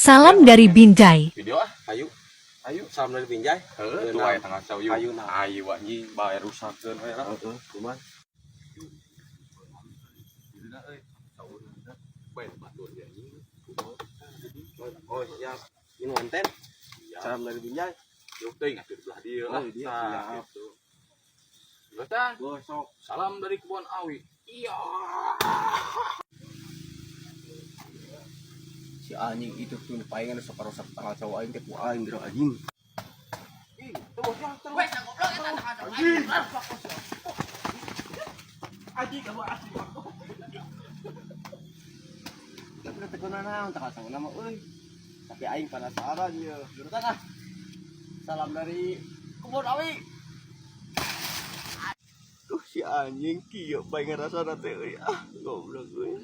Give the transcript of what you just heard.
Salam dari Binjai. Video ah. Ayo, Ayo. Salam dari Binjai. Heuh, tuh aya tanggal cau yuk. Ayo, nah. Ayo anjing, bae rusakeun we lah. Heeh, kumaha? Bae batur dia anjing. Oh, siap. Ini konten. Salam dari Binjai. Yuk teuing atuh di belah dieu lah. Oh, iya, Tah, siap. gitu. Geus. Gosok. Salam dari Kebon Awi. Iya. Si anjing itu tuh palingan sok rusak tanggal cowok aing teh ku aing geura anjing. Anjing kamu asli. Tapi teu naon tanggal cowok nama euy. Tapi aing penasaran ye. Geura ah. Salam dari Kebon Awi. Tuh si anjing kieu bae ngarasana teh euy. Ah, goblok euy.